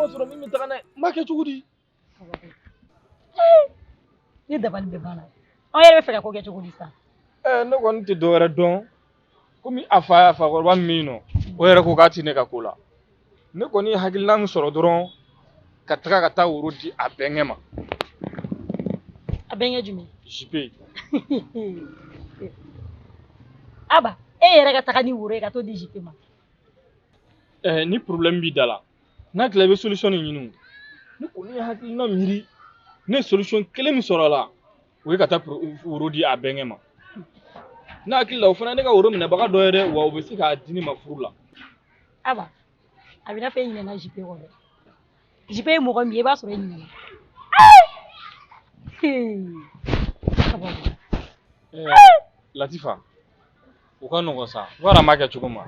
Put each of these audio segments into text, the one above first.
ma sɔrɔ min bɛ taga n'a ye, n b'a kɛ cogo di? Ne dabali bɛ banna. Anw yɛrɛ bɛ fɛ ka ko kɛ cogo di sisan? Ne kɔni tɛ dɔ wɛrɛ dɔn, komi a fa fakɔrɔba min bɛ yen nɔ, o yɛrɛ ko k'a tɛ ne ka ko la. Ne kɔni ye hakilina min sɔrɔ dɔrɔn, ka taga ka taa woro di a bɛnkɛ ma. A bɛnkɛ jumɛn? Jipe. Aba, e yɛrɛ ka taga ni woro ye ka t'o di Jipe ma. Ni problème b'i da la, n'a tila i bɛ solution de ɲini o. Ne kɔni ye hakilina miiri, ne ye solution kelen min sɔrɔ a la, o ye ka taa woro di a bɛnkɛ ma. Ne hakili la o fana ye ne ka woro minɛbaga dɔ ye dɛ, wa o bɛ se k'a di ne ma furu la. Aba, a bɛ i n'a fɔ e ɲinɛna Jipe kɔ dɛ. Jipe ye mɔgɔ min ye, i b'a sɔrɔ e ɲinɛna. Latifa, o ka nɔgɔn sa. I b'a dɔn an b'a kɛ cogo min wa?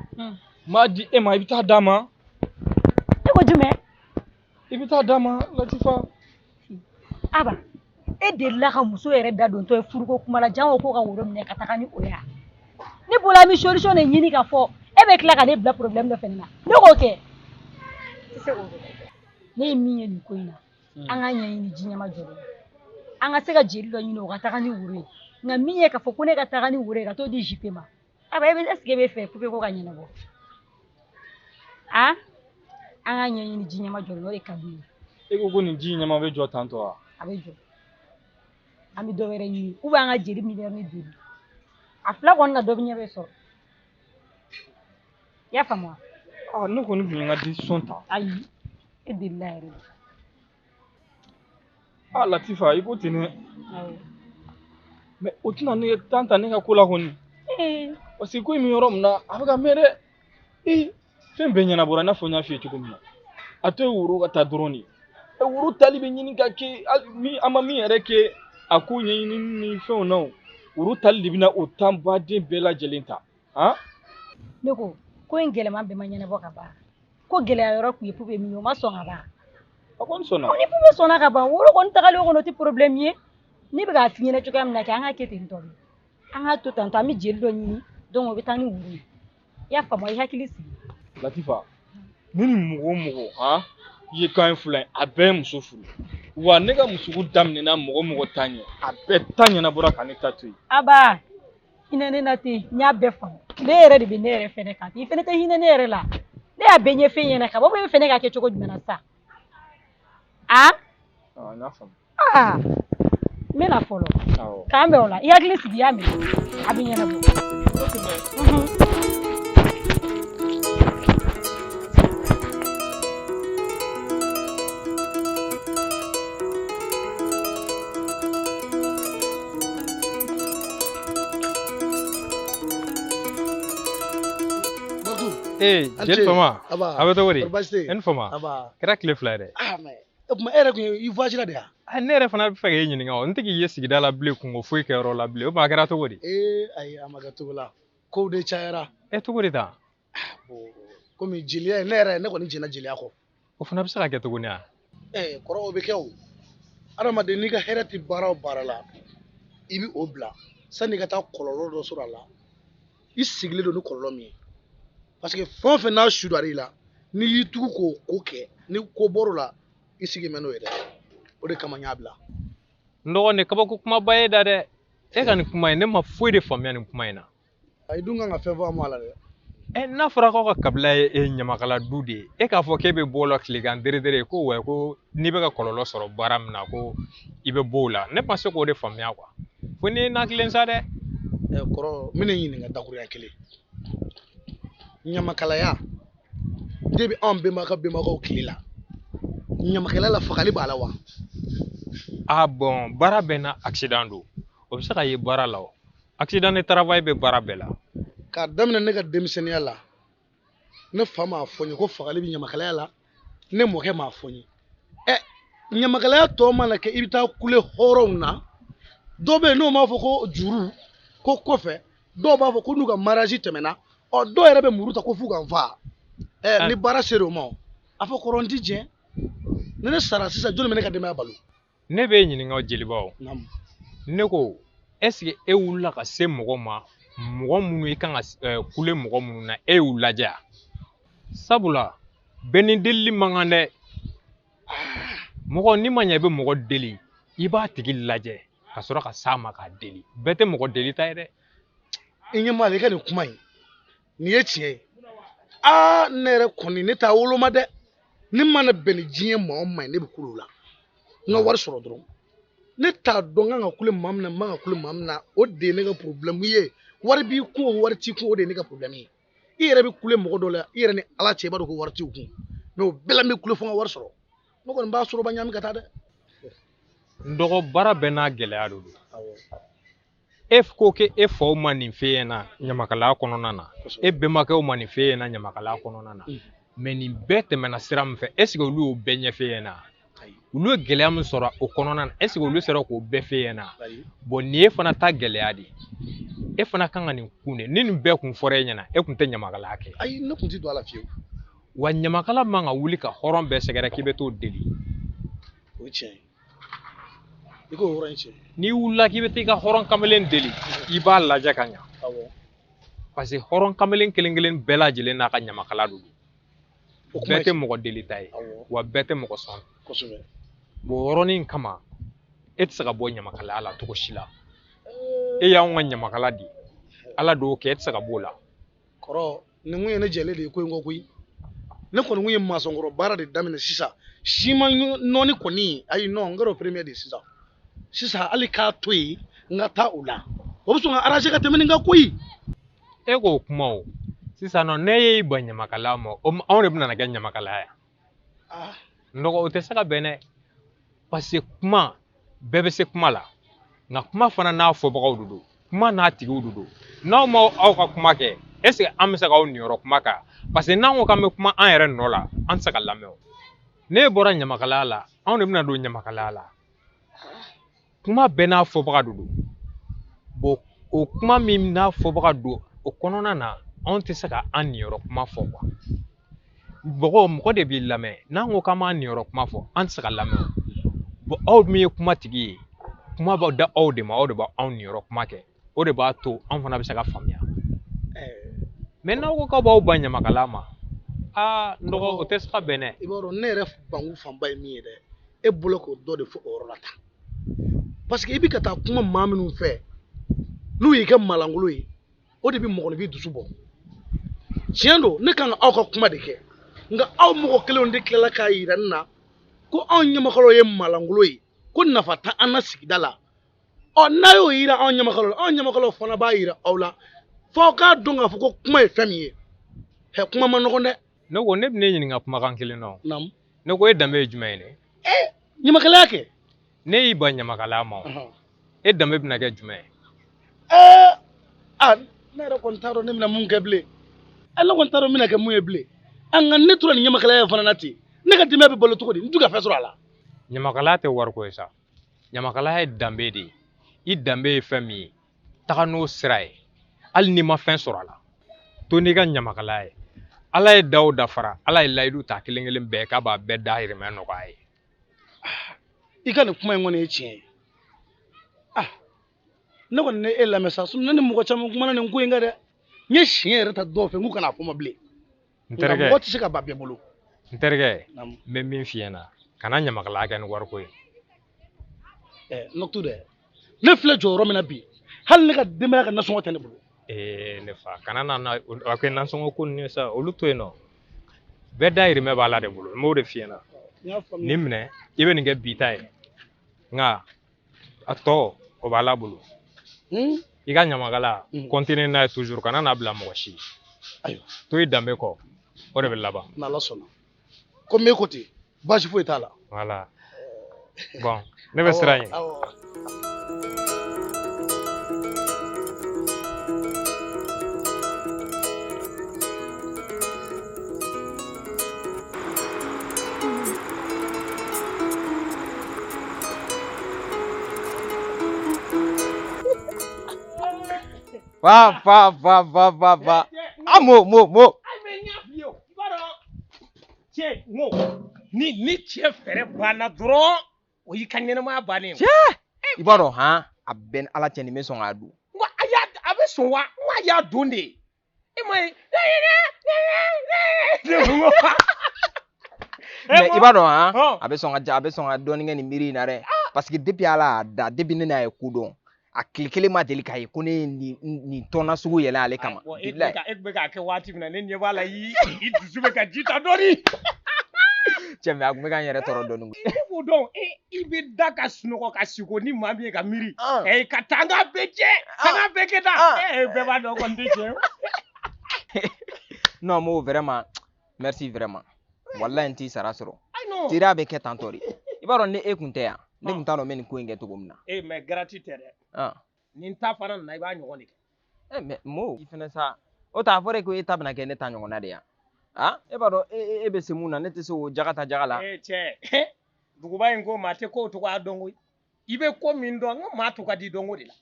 N b'a di e ma, i bɛ taa d'a ma. E ko jumɛn? I bɛ taa d'a ma, Latifa. Aba, e delila ka muso yɛrɛ da dontɔ ye furuko kuma la, jango ko ka woro minɛ ka taga ni o ye. Ne bolo an bɛ solution de ɲini ka fɔ, e bɛ tila ka ne bila problème dɔ fɛnɛ na. Ne k'o kɛ. Tɛ se k'o kɛ. Ne ye min ye nin ko in na, an k'a ɲɛɲini ji ɲɛma jɔlen. An ka se ka jeli dɔ ɲini o ka taga ni woro ye. Nka min ye k'a fɔ ko ne ka taga ni woro ye ka t'o di Jipe ma. Aba, e bɛ est-ce que e bɛ fɛ poupée ko ka ɲɛnabɔ? An k'a ɲɛɲini ji ɲɛma jɔlen, o de ka di n ye. E ko ko nin ji ɲɛma bɛ jɔ tantɔ wa? A bɛ jɔ. An bɛ dɔ wɛrɛ ɲini, ou bien an ka jeli miliyɔn ni duuru. A fila kɔni na dɔ bɛ ɲɛ bɛ sɔrɔ. I y'a faamu wa? Ne kɔni tun ye n ka décision ta. Ayi, e delila yɛrɛ de. Latifa, i ko ten dɛ. Mais o tɛna ne tan ta ne ka ko la kɔni. Parce que ko in bɛ yɔrɔ min na, a bɛ ka mɛn dɛ. Fɛn bɛɛ ɲɛnabɔra i n'a fɔ n y'a f'i ye cogo min na. A to ye woro ka taa dɔrɔn de. Woro tali bɛ ɲini ka kɛ, hali an ma min yɛrɛ kɛ a ko ɲɛɲini ni fɛnw na o. Woro tali de bɛna o tanbaden bɛɛ lajɛlen ta. Han? Ne ko, ko in gɛlɛman bɛɛ ma ɲɛnabɔ ka ban. Ko gɛlɛya yɔrɔ tun ye poupée min ye, o ma sɔn ka ban. A kɔni sɔnna. Ni poupée sɔnna ka ban, woro kɔni tagalen o kɔnɔ o tɛ problème ye. Ne bɛ k'a f'i ɲɛna cogoya min na kɛ, an k'a kɛ ten tɔ de. An k'a to tan tɔ, an bɛ jeli dɔ ɲini, donc o bɛ taa ni woro ye. I y'a faamu, i hakili sigi. Latifa, ne ni mɔgɔ o mɔgɔ, han, i ye kan fila ye, a bɛɛ ye muso furu. Wa ne ka musoko daminɛna mɔgɔ mɔgɔ ta ɲɛ, a bɛɛ ta ɲɛnabɔra ka ne ta to yen. Aba, hinɛ ne na ten, n y'a bɛɛ faamu. Ne yɛrɛ de bɛ ne yɛrɛ fɛnɛ kan, i fɛnɛ tɛ hinɛ ne yɛrɛ la. Ne y'a bɛɛ ɲɛf'e ɲɛna ka ban, ou bien e bɛ fɛ ne k'a kɛ cogo jumɛn na sisan? N y'a faamu. N bɛ na fɔlɔ. K'an bɛn o la, i hakili sigi, i y'a mɛn. A bɛ ɲɛnabɔ. Jeli Fama, a bɛ cogo di? E ni Fama, kɛra tile fila ye dɛ. O tuma e yɛrɛ tun ye i voyage la de ya? Ne yɛrɛ fana bɛ fɛ k'e ɲininka o, n tɛ k'i ye sigida la bilen kungo foyi kɛyɔrɔ la bilen, o tuma a kɛra cogo di? Ayi, a ma kɛ cogo la, kow de cayara. Cogo di tan? Komi jeliya ne yɛrɛ ne kɔni jɛnna jeliya kɔ. O fana bɛ se ka kɛ cogo di wa? Kɔrɔ o bɛ kɛ o. Adamaden n'i ka hɛrɛ tɛ baara o baara la, i bɛ o bila sanni i ka taa kɔlɔlɔ dɔ sɔrɔ a la. I sigilen don ni kɔlɔlɔ min ye. Parce que fɛn o fɛn n'a su dɔ i la, n'i y'i tugu k'o ko kɛ, ni ko bɔr'o la, i sigi mɛ n'o ye dɛ. O de kama n y'a bila. N dɔgɔ nin kabako kumaba ye da dɛ. E ka nin kuma in, ne ma foyi de faamuya nin kuma in na. I dun kan ka fɛn fɔ a ma la dɛ. N'a fɔra k'aw ka kabila ye ɲamakala du de ye, e k'a fɔ k'e bɛ bɔ o la tilegan deredere ko wa ko n'i bɛ ka kɔlɔlɔ sɔrɔ baara min na ko i bɛ bɔ o la, ne ma se k'o de faamuya quoi. Fo n'i ye na kelen sa dɛ. Kɔrɔ, n bɛna i ɲininka dakurunya kelen. Ɲamakalaya de bɛ anw bɛnba ka bɛnbakɛw tile la. Ɲamakalaya la fagali b'a la wa? Bon, baara bɛɛ n'a accident don. O bɛ se ka ye baara la o. Accident de travail bɛ baara bɛɛ la. K'a daminɛ ne ka denmisɛnninya la, ne fa m'a fɔ n ye ko fagali bɛ ɲamakalaya la, ne mɔkɛ m'a fɔ n ye. Ɲamakalaya tɔ mana kɛ i bɛ taa kule hɔrɔnw na, dɔw bɛ yen n'o m'a fɔ ko juru, ko kɔfɛ, dɔw b'a fɔ ko n'u ka mariage tɛmɛna, dɔw yɛrɛ bɛ muru ta ko f'u ka n fa. Ni baara sera o ma, a fɔ kɔrɔ n ti jɛn. Ni ne sara sisan, jɔnni bɛ ne ka denbaya balo? Ne b'e ɲininka o jeliba o. Ne ko, est-ce que e wulila ka se mɔgɔ ma, mɔgɔ minnu i kan ka kule mɔgɔ minnu na, e y'u lajɛ wa? Sabula, bɛɛ ni delili man kan dɛ. Mɔgɔ n'i ma ɲɛ i bɛ mɔgɔ deli, i b'a tigi lajɛ ka sɔrɔ ka s'a ma k'a deli. Bɛɛ tɛ mɔgɔ deli ta ye dɛ. I ɲɛ b'a la i ka nin kuma in, nin ye tiɲɛ ye. Aa ne yɛrɛ kɔni ne t'a woloma dɛ. Ne mana bɛn ni diɲɛ maa o maa ye ne bɛ kule o la. N ka wari sɔrɔ dɔrɔn. Ne t'a dɔn n kan ka kule maa min na, n man ka kule maa min na, o de ye ne ka problème ye. Wari b'i kun o wari t'i kun o de ye ne ka problème ye. I yɛrɛ bɛ kule mɔgɔ dɔ la, i yɛrɛ ni Ala cɛ i b'a dɔn ko wari t'u kun. Mais o bɛɛ la n bɛ kule fo n ka wari sɔrɔ. Ne kɔni b'a sɔrɔ ba ɲami ka taa dɛ. N dɔgɔ baara bɛɛ n'a gɛlɛya de don. E ko k'e faw ma nin f'e ɲɛna ɲamakalaya kɔnɔna na, e bɛnbakɛw ma nin f'e ɲɛna ɲamakalaya kɔnɔna na. Mais nin bɛɛ tɛmɛna sira min fɛ, est ce que olu y'o bɛɛ ɲɛf'e ɲɛna? Olu ye gɛlɛya min sɔrɔ o kɔnɔna na, est ce que olu sera k'o bɛɛ f'e ɲɛna? Bon nin ye fana ta gɛlɛya de ye. E fana kan ka nin kun de, ni nin bɛɛ kun fɔra e ɲɛna, e kun tɛ ɲamakalaya kɛ. Ayi ne kun tɛ don a la fiyewu. Wa ɲamakala man ka wuli ka hɔrɔn bɛɛ sɛgɛrɛ k'i bɛ t'o deli. O ye tiɲɛ ye. I k'o yɔrɔ in tiɲɛ. N'i wulila k'i bɛ t'i ka hɔrɔn kamalen deli, i b'a lajɛ ka ɲa. Parce que hɔrɔn kamalen kelen kelen bɛɛ lajɛlen n'a ka ɲamakala don. Bɛɛ tɛ mɔgɔ deli ta ye, wa bɛɛ tɛ mɔgɔ sɔn. Kosɛbɛ. Bon o yɔrɔnin kama, e tɛ se ka bɔ ɲamakalaya la cogo si la. E y'anw ka ɲamakala di, Ala d'o kɛ, e tɛ se ka b'o la. Kɔrɔ, nin kun ye ne jɛlen de ye ko in kɔ koyi. Ne kɔni kun ye masɔnkɔrɔ baara de daminɛ sisan. Siman nɔɔni kɔni, ayi non, n kɛra o premier de sisan. Sisan hali k'a to yen, n ka taa o la. O bɛ sɔn ka arranger ka tɛmɛ nin kan koyi. E k'o kuma o. Sisan nɔ, ne y'e ban ɲamakalaya ma, anw de bɛna kɛ ɲamakalaya ye. N dɔgɔ, o tɛ se ka bɛn dɛ. Parce que kuma, bɛɛ bɛ se kuma la. Nka kuma fana n'a fɔbagaw de don. Kuma n'a tigiw de don. N'aw ma aw ka kuma kɛ, est ce que an bɛ se k'aw niyɔrɔ kuma kan? Parce que n'an ko k'an bɛ kuma an yɛrɛ nɔ la, an tɛ se ka lamɛn o. Ne bɔra ɲamakalaya la, anw de bɛna don ɲamakalaya la. Kuma bɛɛ n'a fɔbaga de don. Bon o kuma min n'a fɔbaga don, o kɔnɔna na, anw tɛ se ka an niyɔrɔ kuma fɔ quoi. Mɔgɔ de b'i lamɛn. N'an ko k'an b'an niyɔrɔ kuma fɔ, an tɛ se ka lamɛn o. Bon aw min ye kuma tigi ye, kuma b'aw da aw de ma, aw de b'anw niyɔrɔ kuma kɛ. O de b'a to anw fana bɛ se ka faamuya. Mais n'aw ko k'aw b'aw ban ɲamakala ma, aa n dɔgɔ o tɛ se ka bɛn dɛ. I b'a dɔn ne yɛrɛ banku fanba ye min ye dɛ, e bolo k'o dɔ de fɔ o yɔrɔ la tan. Parce que i bɛ ka taa kuma maa minnu fɛ, n'u y'i kɛ malangolo ye, o de bɛ mɔgɔninfin dusu bɔ. Tiɲɛ don, ne kan ka aw ka kuma de kɛ, nka aw mɔgɔ kelenw de tilala k'a yira ne na ko anw ɲamakalaw ye malangolo ye, ko nafa tɛ an na sigida la. Ɔ n'a y'o yira anw ɲamakalaw la, anw ɲamakalaw fana b'a yira aw la, f'aw k'a dɔn k'a fɔ ko kuma ye fɛn min ye. Hɛ, kuma ma nɔgɔn dɛ. Ne ko ne bɛ ne ɲininka kumakan kelen na o. Naamu. Ne ko e danbe ye jumɛn ye ne? Ɲamakalaya kɛ. Ne y'i ban ɲamakalaya ma o. E danbe bɛna kɛ jumɛn ye? Aa ne yɛrɛ kɔni t'a dɔn ne bɛna mun kɛ bilen. Ne kɔni t'a dɔn n bɛna kɛ mun ye bilen. Nka ne tora nin ɲamakalaya fana na ten, ne ka denbaya bɛ balo cogo di? N tɛ ka fɛn sɔrɔ a la. Ɲamakalaya tɛ wariko ye sa. Ɲamakalaya ye danbe de ye. I danbe ye fɛn min ye, taga n'o sira ye. Hali n'i ma fɛn sɔrɔ a la, to n'i ka ɲamakalaya ye. Ala ye da o dafara, Ala ye layidu ta kelen kelen bɛɛ k'a b'a bɛɛ dahirimɛ nɔgɔya ye. I ka nin kuma in kɔni ye tiɲɛ ye. Ne kɔni ne e lamɛn sa, ne ni mɔgɔ caman kumana nin ko in kan dɛ. N ye siɲɛ yɛrɛ ta dɔw fɛ, n k'u kana fɔ n ma bilen. N terikɛ, mɔgɔ tɛ se ka ban bɛɛ bolo. N terikɛ, n bɛ min f'i ɲɛna, kana ɲamakalaya kɛ ni wariko ye. Nɔtu dɛ, ne filɛ jɔyɔrɔ min na bi, hali ne ka denbaya ka nasɔngɔ tɛ ne bolo. Ne fa, kana na a kɛ nasɔngɔ ko ninnu ye sa, olu to yen nɔ. Bɛɛ dahirimɛ b'a la de bolo, n b'o de f'i ɲɛna. Nin minɛ, i bɛ nin kɛ bi ta ye. Nka a tɔ, o b'Ala bolo. I ka ɲamakala, continuer n'a ye toujours, kana n'a bila mɔgɔ si. Ayiwa. To i danbe kɔ, o de bɛ laban. N'Ala sɔnna. Komi e ko ten, baasi foyi t'a la. Voilà. Bon, ne bɛ siran ɲɛ. Va, va, va, va, va, va. Ah, mo, mo, mo. Cɛ, n ko ni cɛ fɛɛrɛ banna dɔrɔn, o y'i ka ɲɛnamaya bannen ye. Cɛ, i b'a dɔn han, a bɛɛ ni Ala cɛ nin bɛ sɔn k'a dun. N ko a y'a, a bɛ sɔn wa? N ko a y'a dun de. E ma ye. Mais i b'a dɔn han, a bɛ sɔn ka ja, a bɛ sɔn ka dɔɔnin kɛ nin miiri in na dɛ, parce que depuis Ala y'a da, depuis ne n'a ye ko dɔn, a tile kelen ma deli k'a ye ko ne ye nin tɔn nasugu yɛlɛ ale kama. E tun bɛ k'a kɛ waati min na, ne ɲɛ b'a la i dusu bɛ ka ji ta dɔɔnin. Cɛ, mais a tun bɛ ka n yɛrɛ tɔɔrɔ dɔɔnin. E b'o dɔn, i bɛ da ka sunɔgɔ ka siko ni maa min ye ka miiri. Ka taa n k'a bɛɛ cɛ, ka n'a bɛɛ kɛ tan. Bɛɛ b'a dɔn kɔni tɛ tiɲɛ. Non, Mo, vraiment, merci vraiment. Walahi n t'i sara sɔrɔ. Teriya bɛ kɛ tan tɔ de. I b'a dɔn, ni e kun tɛ yan, ne kun t'a dɔn n bɛ nin ko in kɛ cogo min na. Mais gratuit tɛ dɛ. Ni n ta fana nana, i b'a ɲɔgɔn de kɛ. Mais Mo, i fɛnɛ sa, o t'a fɔra ko e ta bɛna kɛ ne ta ɲɔgɔnna de ya. E b'a dɔn e bɛ se mun na, ne tɛ se o jaga ta jaga la. Cɛ, duguba in ko maa tɛ kow tɔgɔya dɔn koyi. I bɛ ko min dɔn, n ko maa to ka di dɔnko de la.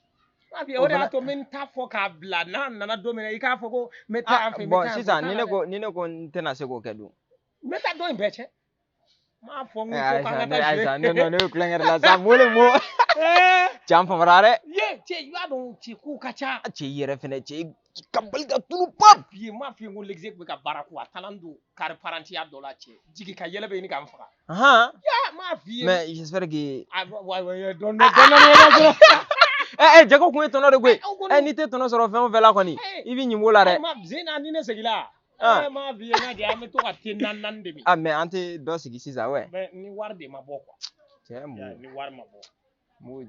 O de y'a to n bɛ n ta fɔ k'a bila, n'a nana don min na i k'a fɔ ko n bɛ taa yan fɛ. Bon, sisan ni ne ko n tɛna se k'o kɛ dun. N bɛ taa dɔ in bɛɛ cɛ. N m'a fɔ n ko k'an ka taa jouer. Ne ne bɛ kulonkɛ de la sa, Mo le Mo. Cɛ, an famara dɛ. Ye cɛ, i b'a dɔn cɛ kow ka ca. Cɛ, i yɛrɛ fɛnɛ, cɛ, ka bali ka tunu pap. Bi n m'a f'i ye ko l'exe bɛ ka baara ko a taara n don kari parantiya dɔ la cɛ. Jigi ka yɛlɛ bɛ ɲini ka n faga. Ya, n m'a f'i ye. Mais j'espère que. Wa wa dɔɔni dɔɔni. Jago kun ye tɔnɔ de koyi. N'i tɛ tɔnɔ sɔrɔ fɛn o fɛn la kɔni, i bɛ ɲin b'o la dɛ. Zena, ni ne seginna. M'a f'i ye n ka jɛ, an bɛ to ka te naani naani de min. Mais an tɛ dɔ sigi sisan wɛ. Mais ni wari de ma bɔ quoi. Cɛ, Mo. Ni wari ma bɔ.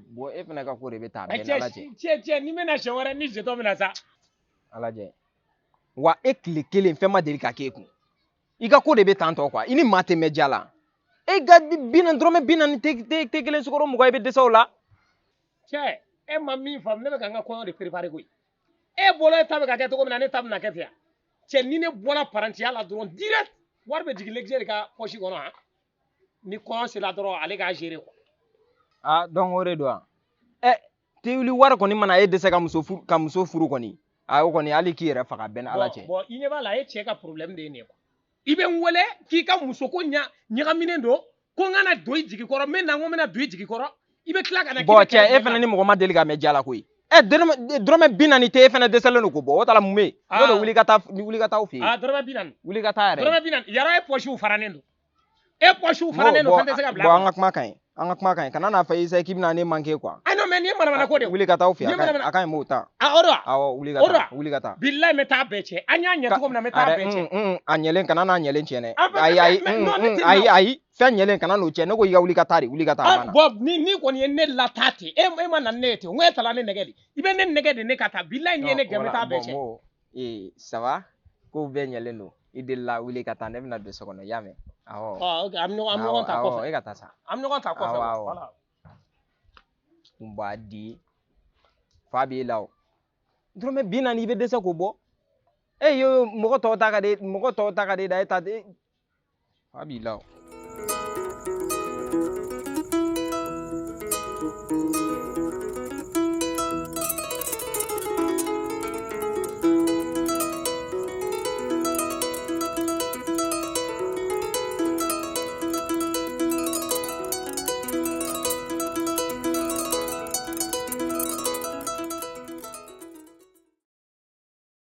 Bon, e fana ka ko de bɛ taa bɛɛ n'Ala cɛ. Cɛ, ni bɛna siɲɛ wɛrɛ ni jetɔ bɛna sa. Ala jɛ. Wa e tile kelen fɛn ma deli ka k'e kun. I ka ko de bɛ tan tɔ quoi. I ni maa tɛ mɛn diya la. E ka bi naani dɔrɔmɛ 40 te kelen sukaro 20, i bɛ dɛsɛ o la. Cɛ, e ma min faamu, ne bɛ ka n ka kɔɲɔ de préparer koyi. E bolo e ta bɛ ka kɛ cogo min na, ne ta bɛna kɛ ten yan. Cɛ, ni ne bɔra parantiya la dɔrɔn direct, wari bɛ jigin l'exe de ka poche kɔnɔ han. Ni kɔɲɔ sera dɔrɔn, ale k'a gérer quoi. Donc o de don wa? Tewuli wari kɔni mana e dɛsɛ ka muso furu kɔni. O kɔni hali k'i yɛrɛ faga bɛɛ ni Ala cɛ. Bon, i ɲɛ b'a la, e cɛ ka problème de ye nin ye quoi. I bɛ n wele k'i ka musoko ɲagaminen don, ko n kana don i jigi kɔrɔ, n bɛ na n ko n bɛna don i jigi kɔrɔ. I bɛ tila ka na. Bon cɛ, e fana ni mɔgɔ ma deli ka mɛn diya la koyi. Dɔrɔmɛ 40 tɛ e fana dɛsɛlen don k'o bɔ, o ta la mun bɛ yen? N'o de wuli ka taa, wuli ka taa aw fɛ yen. Dɔrɔmɛ 40. Wuli ka taa yɛrɛ. Dɔrɔmɛ 40, yàrá e pɔsiw faranen don. E pɔsiw faranen don, fɛn tɛ se ka bila. Bon, an ka kuma ka ɲi. An ka kuma ka ɲi. Kana n'a fɔ i sa k'i bɛna ne manquer quoi. Non, mais nin ye manamana ko de ye. Wuli ka taa aw fɛ yen, a ka ɲi m'o ta. O de wa? Awɔ, wuli ka taa. Wuli ka taa. Bilahi, n bɛ taa bɛɛ cɛ. An y'a ɲɛ cogo min na, n bɛ taa bɛɛ cɛ. A ɲɛlen, kana n'a ɲɛlen tiɲɛ dɛ. Ayi ayi, ayi ayi, fɛn ɲɛlen kana n'o tiɲɛ. Ne ko i ka wuli ka taa de, wuli ka taa a banna. Bon, ni kɔni ye ne lataa ten, e ma na ni ne ye ten, n ko e taara ne nɛgɛ de. I bɛ ne nɛgɛ de ne ka taa. Bilahi, n'i ye ne gɛn, n bɛ taa bɛɛ cɛ. Bon, ça va? Kow bɛɛ ɲɛlen don. I delila, wuli ka taa, ne bɛna don so kɔnɔ, i y'a mɛn? Awɔ. Ok, an bɛ ɲɔgɔn ta kɔfɛ. E ka taa sa. An bɛ ɲɔgɔn ta kɔfɛ. Awɔ. Kun b'a di fa b'e la o. Dɔrɔmɛ 40 i bɛ dɛsɛ k'o bɔ. E yo, mɔgɔ tɔw ta ka di, mɔgɔ tɔw ta ka di da, e ta tɛ. Fa b'i la o.